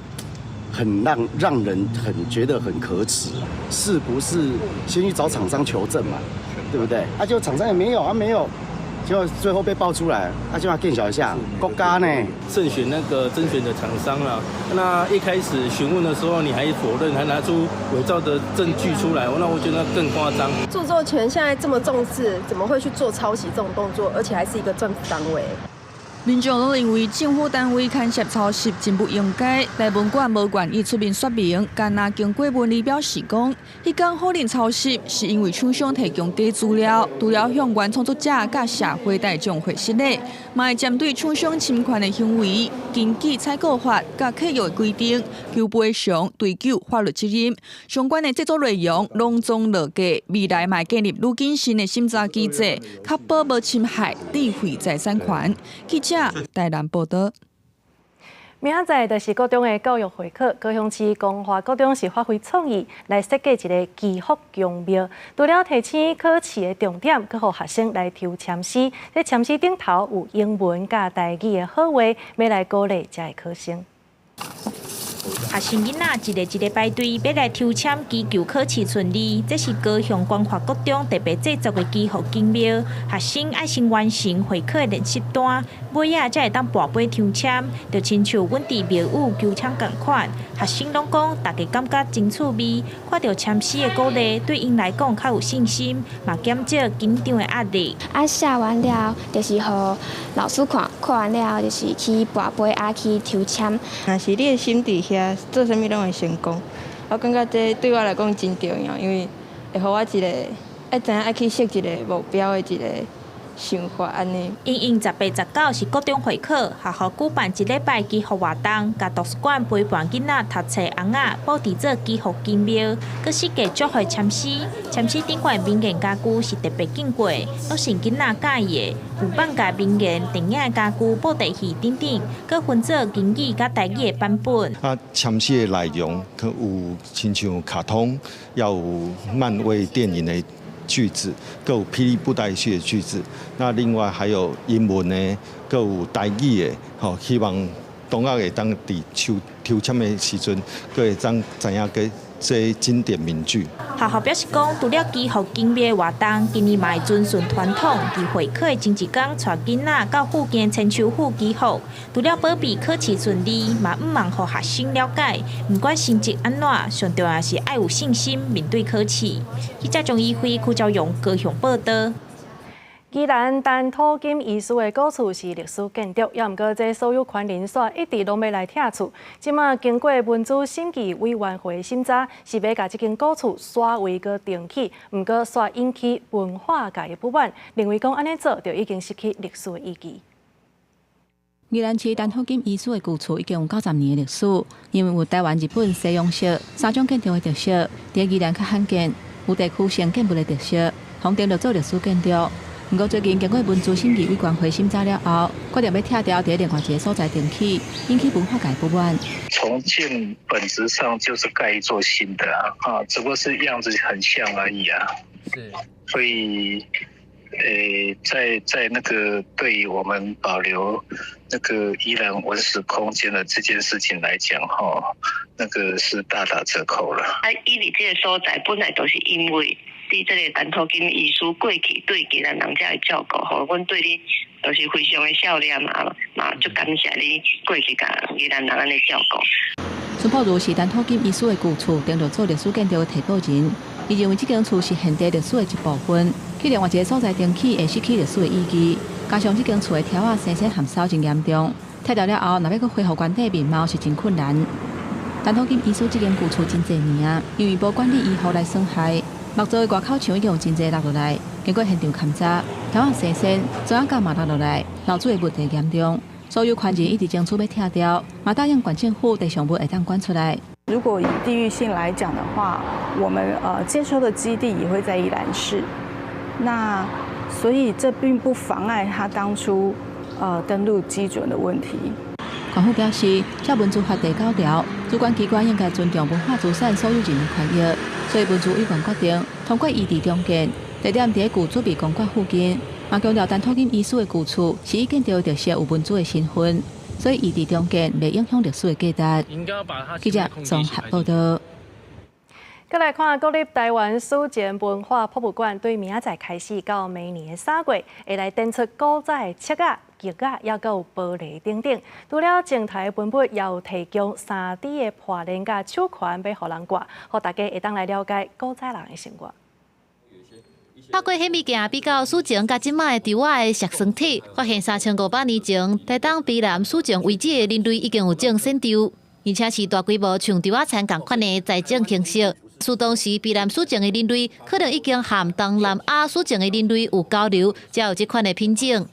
很讓人很覺得很可恥。是不是先去找廠商求證嘛？對不對？啊，就廠商也沒有啊，沒有，結果最後被爆出來，啊，就要更小一下國家呢？慎選那個甄選的廠商啦。那一開始詢問的時候，你還否認，還拿出偽造的證據出來，那我覺得更誇張。著作權現在這麼重視，怎麼會去做抄襲這種動作？而且還是一個政府單位。民眾攏認為政府單位牽涉抄襲真不應該。台文館無願意出面說明，干焦經過文理表示講，彼工否認抄襲是因為廠商提供假資料，除了向原創作者佮社會大眾會失禮，嘛會針對廠商侵權的行為，根據採購法佮契約的規定，求賠償、追究法律責任。相關的製作內容攏總落架，未來嘛會建立愈謹慎的審查機制，確保無侵害智慧財產權。記者台南報道。明仔載就是國中的教育會考，高雄市光華國中是發揮創意來設計一个祈福宮廟，除了提醒考試的重點，閣予學生來抽籤詩。這籤詩頂頭有英文佮台語的好話，欲來鼓勵遮的考生。學生囡仔一个一个排隊，欲來抽籤祈求考試順利。這是高雄光華國中特別製作的祈福宮廟。學生愛先完成會考的練習單，尾仔才會當跋杯抽籤，就親像阮佇廟宇求籤仝款。學生攏講，大家感覺真趣味，看著籤詩的鼓勵，對𪜶來講較有信心，嘛減少緊張的壓力。啊，寫完了就是予老師看，看完了就是去跋杯啊，去抽籤。若是你的心佇遐，做啥物攏會成功。我感覺這對我來講真重要，因為會予我一个愛知影愛去設一个目標的一个想法按呢。因應18、19是國中會考，學校舉辦一禮拜祈福活動，共圖書館陪伴囡仔讀冊尪仔，布置做祈福宮廟，閣設計祝福籤詩，籤詩頂懸名言佳句是特別揀過，攏是囡仔佮意的，有放假名言、電影的佳句、布袋戲等等，閣分做英語佮台語的版本。啊，籤詩的內容閣有親像卡通，也有漫威電影的句子，閣有霹靂布袋戲的句子，那另外還有英文的，閣有台語的，吼，希望同學會當佇抽抽籤的時陣，閣會當知影個這經典名句。學校表示講，除了祈福宮廟活動，今年嘛會遵循傳統，佇會考的前一工，帶囡仔到附近千秋府祈福。除了保庇考試順利，嘛向望予學生了解，毋管成績按怎，上重要是愛有信心面對考試。記者張怡輝、柯昭榮高雄報道。宜蘭陳吐金醫師的古厝是歷史建築，猶毋過這所有權人煞一直攏欲來拆厝。這馬經過文資審議委員會審查，是欲共這間古厝徙位閣重起，毋過煞引起文化界的不滿，認為講按呢做就已經失去歷史的意義。宜蘭市陳吐金醫師的舊厝已經有90年的歷史，因為有台灣、日本、西洋式三種建築的特色，佇宜蘭較罕見，有地區性建物的特色，予登錄做歷史建築。毋過最近經過文資審議委員會審查了後，決定欲拆掉佇另外一个所在重起，引起文化界不滿。重建本質上就是蓋一座新的啊，啊，只不過是樣子很像而已啊。是，所以，在那個對於我們保留那個宜蘭文史空間的這件事情來講，哈，那個是大打折扣了。啊，伊佇這个所在本來就是因為。佇這个陳吐金醫師過去對宜蘭人遮的照顧，吼，阮對你都是非常的孝念啊，嘛足感謝你過去共宜蘭人按呢照顧。孫寶如是陳吐金醫師的舊厝登錄做歷史建築的提報人，伊認為這間厝是現代歷史的一部分，去另外一个所在重起會失去歷史的意義。加上這間厝的柱仔生鏽含梢真嚴重，拆掉了後，若欲閣恢復原底面貌是真困難。陳吐金醫師這間舊厝真濟年啊，因為無管理維護來損害。木造的外口牆已經有真濟落落來，經過現場勘查，柱仔生鏽，磚仔嘛落落來，漏水的問題嚴重。所有權人一直爭取欲拆掉，嘛答應縣政府地上物會當捐出來。如果以地域性來講的話，我們接收的基地也會在宜蘭市，那所以這並不妨礙他當初登錄基準的問題。縣府表示，照文資法第九條，主管機關應該尊重文化資產所有人的權益，所以文資委員決定通過異地重建，地點佇舊準備公館附近。嘛強調陳吐金醫師的舊厝是以建築的特色有文資的身份，所以異地重建袂影響歷史的價值。記者綜合報道。閣來看國立臺灣史前文化博物館，對明仔載開始到明年的3月，會來展出古早的尺仔、鏡仔，抑閣有玻璃等等。除了靜態文物，也有提供3D 的破鏈佮手環，欲予人掛，予大家會當來了解古早人的生活。透過顯微鏡比較史前佮這擺的柱仔的錫酸體，發現3500年前，台東卑南史前遺址的人類已經有種線柱，而且是大規模像柱仔田仝款的栽種形式。是當時卑南史前的人類可能已經和東南亞史前的人類有交流，才有這款的品種。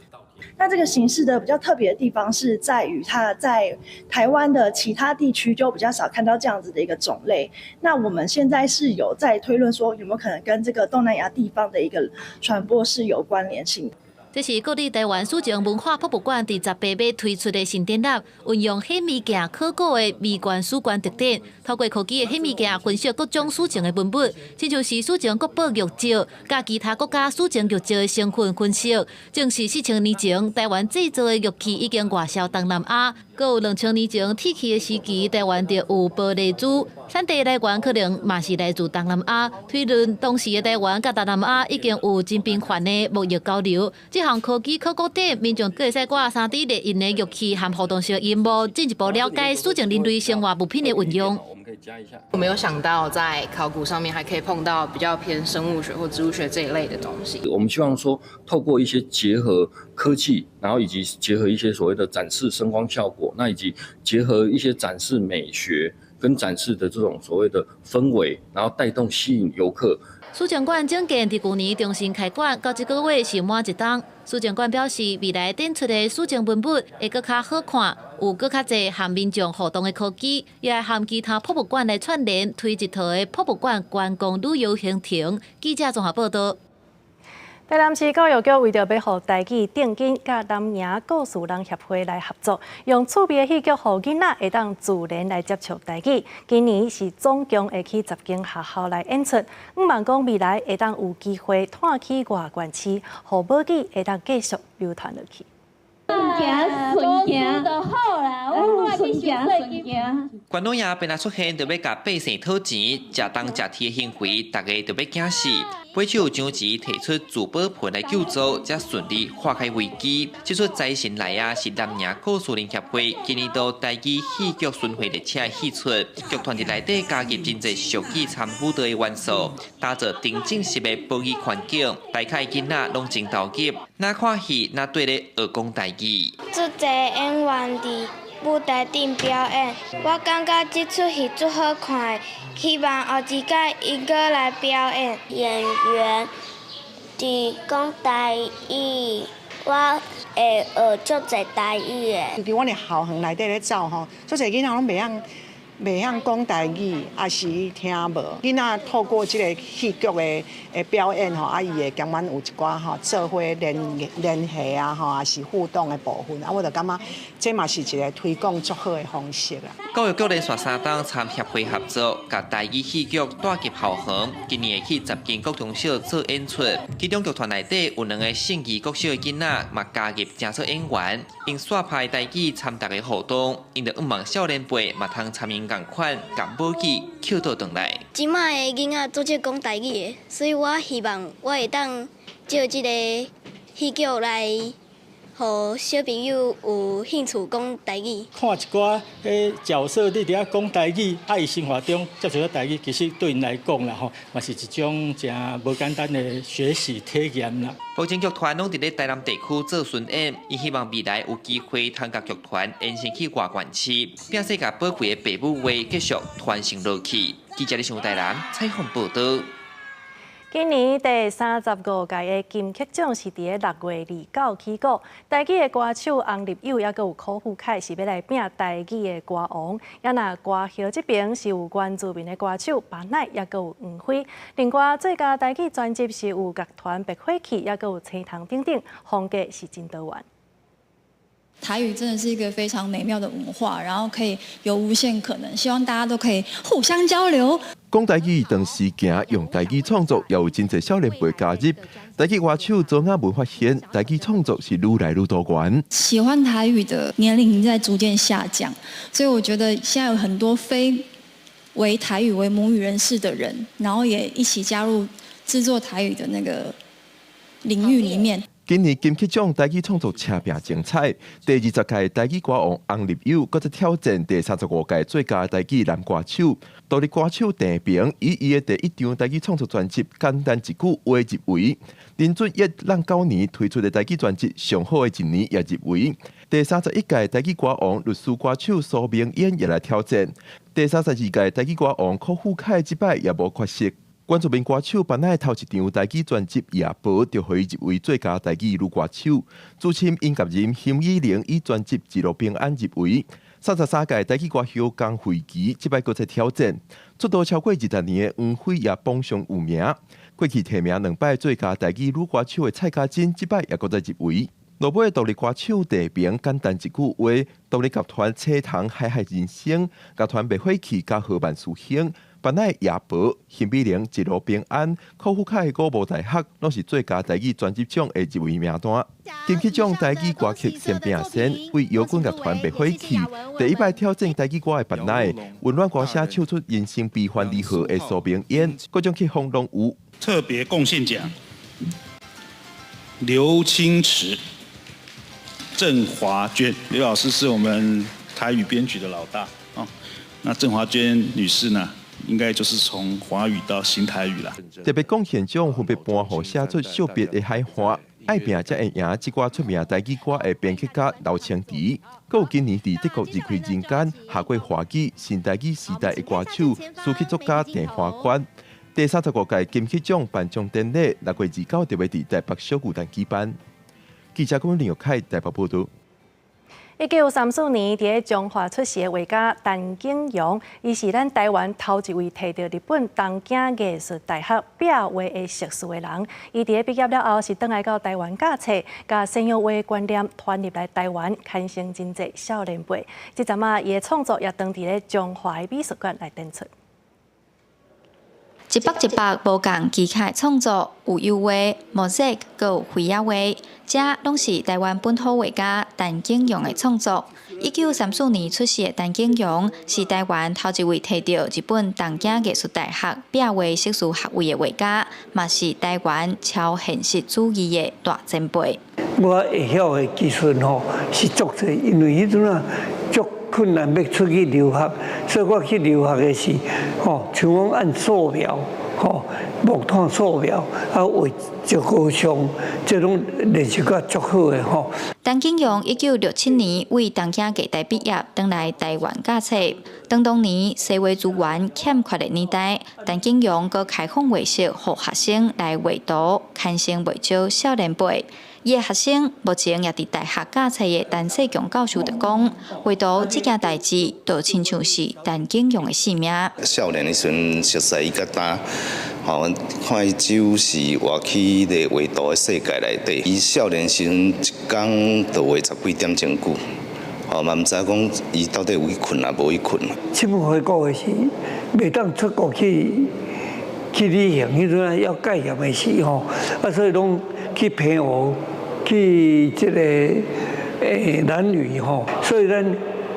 那這個形式的比較特別的地方是在於，它在台灣的其他地區就比較少看到這樣子的一個種類。那我們現在是有在推論說，有沒有可能跟這個東南亞地方的一個傳播是有關聯性？這是國立臺灣史前文化博物館佇18欲推出的新展覽，運用顯微鏡考古的微觀史觀特點，透過科技的顯微鏡分析各種史前的文物，親像是史前國寶玉石，佮其他國家史前玉石的成分分析，證實4000年前臺灣製造的玉器已經外銷東南亞，閣有2000年前鐵器的時期，臺灣就有玻璃珠，產地來源可能嘛是來自東南亞。推論當時的臺灣佮東南亞已經有真頻繁的貿易交流。這項科技考古展，民眾閣會使掛3D 列印的玉器和互動式螢幕，進一步了解史前人類生活物品的運用。我沒有想到在考古上面還可以碰到比較偏生物學或植物學這一類的東西。我們希望說，透過一些結合科技，然後以及結合一些所謂的展示聲光效果，那以及結合一些展示美學跟展示的這種所謂的氛圍，然後帶動吸引遊客。史前館整建佇舊年重新開館，到這個月是滿一冬。史前館表示，未來展出的史前文物會閣較好看，有閣較濟和民眾互動的科技，也會和其他博物館來串聯，推一套的博物館觀光旅遊行程。記者綜合報道。台南市教育局為著欲予台語頂緊，佮南營故事人協會來合作，用趣味的戲劇，予囡仔會當自然來接觸台語。今年是總共會去10間學校來演出，向望講未來會當有機會湠去外縣市，予母語會當繼續流傳落去。順行順行就好啦，我順行順行。關老爺邊仔出現，就欲共百姓討錢、食東食鐵的行為，大家就欲驚死。尾手張齊提出聚寶盆來救助，才順利化解危機。這齣財神來啊，是南營故事人協會今年度台語戲劇巡迴列車的戲出，劇團佇內底加入真濟俗語參舞蹈的元素，打造沉浸式的母語環境，大家囡仔攏真投入，若看戲若綴咧學講台語。足濟演員佇舞台頂表演，我感覺這齣戲足好看的，希望後一擺𪜶閣來表演。演員佇講台語，我會學足濟台語的。佇阮的校園內底咧走吼，足濟囡仔攏袂曉講台語，抑是聽無。囡仔透過這個戲劇的表演吼，啊，伊會感覺有一寡吼做伙聯繫啊吼，抑是互動的部分。啊，我就感覺這嘛是一個推廣足好的方式啦。教育局連續3冬參協會合作，共台語戲劇帶入校園。今年會去10間國中小做演出，其中劇團內底有兩個信義國小的囡仔嘛加入成做演員，用煞拍台語參大家互動，𪜶就向望少年輩嘛通參𪜶仝款，共母語抾倒轉來。這擺的囡仔足少講台語的，所以我希望我會當藉這個戲劇來，予小朋友有興趣講台語。看一寡彼角色佇遐講台語，啊，伊生活中接觸到台語，其實對𪜶來講啦吼，嘛是一種誠無簡單的學習體驗啦。目前劇團攏佇咧台南地區做巡演，伊希望未來有機會通共劇團延伸去外縣市，並且共寶貴的爸母話繼續傳承落去。記者李尚台南採訪報導。今年第35屆的金曲獎是佇咧6月29起鼓，台語的歌手翁立友抑閣有柯富凱是欲來拚台語的歌王，抑若歌后這邊是有原住民的歌手巴奈，抑閣有黃輝。另外最佳台語專輯是有樂團白火氣，抑閣有青藤等等，風格是真多元。台語真的是一個非常美妙的文化，然後可以有無限可能，希望大家都可以互相交流。講台語當時行，用台語創作，也有真濟少年輩加入。台語歌手周雅文發現，台語創作是愈來愈多元。喜歡台語的年齡已經在逐漸下降，所以我覺得現在有很多非為台語為母語人士的人，然後也一起加入製作台語的那個領域裡面。今年金曲獎台語創作車拼精彩，第20屆台語歌王翁立友，閣再挑戰第35屆最佳台語男歌手。獨立歌手鄭平以伊的第一張台語創作專輯《簡單一句話》入圍。林俊逸咱九年推出的台語專輯《上好的一年》也入圍。第31屆台語歌王律師歌手蘇明煙也來挑戰。第32屆台語歌王柯富凱這擺也無缺席。原住民歌手班乃頭一張台語專輯《夜婆》就予伊入圍最佳台語女歌手。主持音樂人沈以玲以專輯《一路平安》入圍。33屆台語歌后江慧琪這擺閣再挑戰，出道超過20年的黃輝也榜上有名。過去提名兩擺最佳台語女歌手的蔡家珍，這擺也閣再入圍。落尾獨立歌手鄭平簡單一句話，獨立樂團車糖海海人生，樂團袂火氣加何萬書興。班乃夜婆、沈美玲一路平安、柯富凱五無大學，攏是最佳台語專輯獎的入圍名單。金曲獎台語歌曲先拼先，為搖滾樂團袂火氣，第一擺挑戰台語歌的班乃，溫暖歌聲唱出人生悲歡離合的蘇明煙，各種曲風攏有。特別貢獻獎，劉清池、鄭華娟，劉老師是我們台語編曲的老大啊。那鄭華娟女士呢？應該就是從華語到新台語啦。特別貢獻獎分別頒予寫出惜別的海岸、愛拼才會贏這掛出名台語歌的編曲家劉清池，閣有今年佇德國離開人間、下過華語新台語時代的歌手、詞曲作家鄭華冠。第35屆金曲獎頒獎典禮6月29日佇台北小巨蛋舉辦。記者郭林玉凱台北報導。1934年，佇咧彰化出世的畫家陳景陽，伊是咱台灣頭一位提著日本東京藝術大學壁畫的碩士的人。伊佇咧畢業了後，是轉來到台灣教冊，共西洋畫觀念傳入來台灣，牽生真濟少年輩。這陣仔，伊的創作也當佇咧彰化的美術館來展出。一筆一筆無仝技巧創作，有油畫、墨色，閣有花仔畫，這攏是台灣本土畫家陳景陽的創作。1934年出世的陳景陽，是台灣頭一位提著日本東京藝術大學壁畫碩士學位的畫家，嘛是台灣超現實主義的大前輩。我會曉的技術吼是足濟，因為彼陣啊足困難欲出去留學，所以我去留學的時，吼，像講按素描，吼，木炭素描，啊畫石膏像，這攏練習甲足好的吼。陳景陽1967年為東京藝大畢業，轉來台灣教冊。當當年西畫資源欠缺的年代，陳景陽閣開放畫室，予學生來畫圖，牽生袂少少年輩。伊的學生目前也佇大學教冊的陳世強教授就講，畫圖這件代誌，就親像是陳景陽的性命。少年的時陣熟似伊較早，吼，看伊只有是活佇咧畫圖的世界內底。伊少年時陣一工就畫十幾點鐘久，吼嘛毋知講伊到底有去睏抑無去睏。七本回國的時，袂當出國去旅行，彼陣要戒嚴的時吼，啊，所以攏去澎湖。去這個蘭嶼吼，所以咱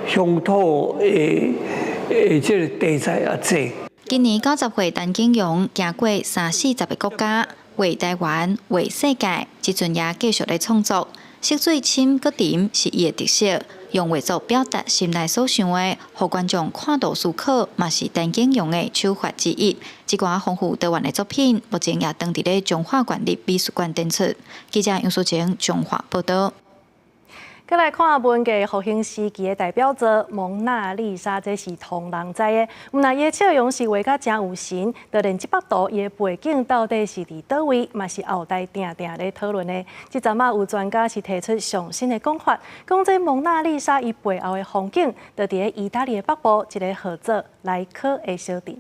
鄉土的這個題材也濟。今年90歲，陳景陽行過三四十个國家，畫台灣、畫世界，這陣也繼續咧創作。色水深閣沉是伊的特色，用畫作表達心內所想的，予觀眾看圖思考，嘛是陳景陽的手法之一。這寡豐富多元的作品，目前也當佇咧彰化縣立美術館展出。記者楊淑晴彰化報導。閣來看文藝復興時期的代表作《蒙娜麗莎》，這是通人知的。毋但伊的笑容是畫甲誠有神，就連這幅圖伊的背景到底是佇佗位，嘛是後代定定咧討論的。這陣仔有專家是提出上新的講法，講這蒙娜麗莎伊背後的風景，就佇咧意大利的北部一个號做萊科的小鎮。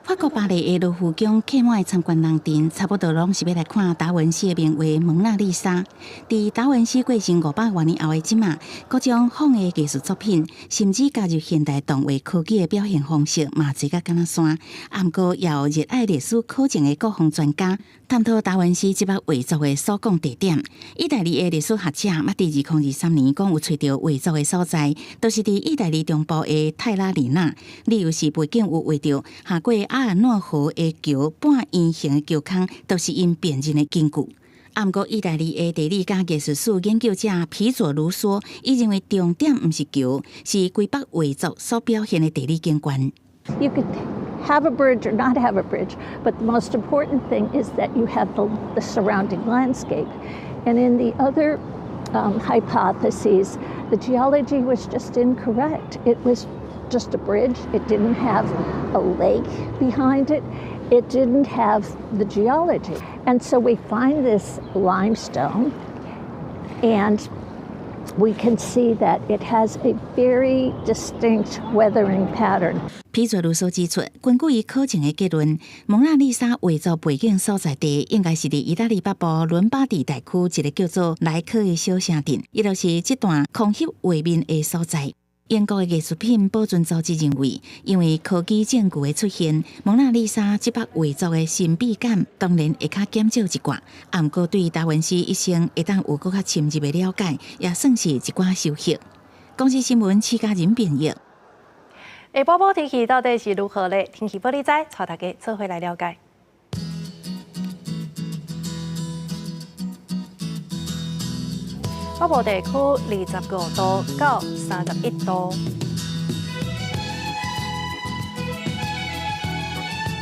法國巴黎的羅浮宮客滿的參觀人陣，差不多攏是欲來看達文西的名畫《蒙娜麗莎》。佇達文西過身500外年後的這馬，各種仿的藝術作品，甚至加入現代動畫科技的表現方式，嘛濟甲敢若山。毋過，也有熱愛歷史考證的各方專家，探討達文西這幅畫作的所講地點。意大利的歷史學者嘛，佇2023年講有揣著畫作的所在，就是佇意大利中部的泰拉里納。理由是背景有畫著下過阿爾諾河的橋半圓形的橋空，都是𪜶辨認的根據。毋過，意大利的地理佮藝術史研究者皮佐盧梭，伊認為重點毋是橋，是規幅畫作所表現的地理景觀。 You could have a bridge or not have a bridge, but the most important thing is that you have the surrounding landscape. And in the other hypotheses, the geology was just incorrect. It was just a bridge. It didn't have a lake behind it. It didn't have the geology. And so we find this limestone, and we can see that it has a very distinct weathering pattern. 皮佐盧梭指出，根據伊考證的結論，蒙娜麗莎畫作背景所在地應該是佇意大利北部倫巴第大區一個叫做萊科的小城鎮，伊就是這段空翕畫面的所在。英國的藝術品保存組織認為，因為科技證據的出現，蒙娜麗莎這幅畫作的神秘感當然會較減少一寡。毋過對達文西一生會當有閣較深入的了解，也算是一寡收穫。公視新聞徐家仁編譯。下晡晡天氣到底是如何咧？天氣報你知，帶大家做伙來了解。北部地區25度到31度，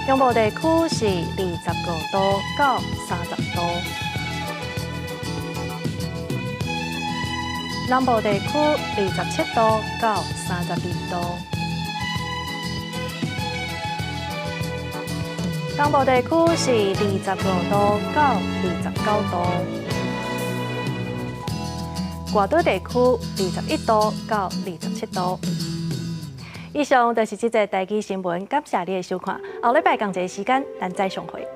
中部地區是25度到30度，南部地區27度到32度，東部地區是25度到29度。外島地區21度到27度。以上就是這節台語新聞，感謝你的收看。後禮拜仝一个時間，咱再相會。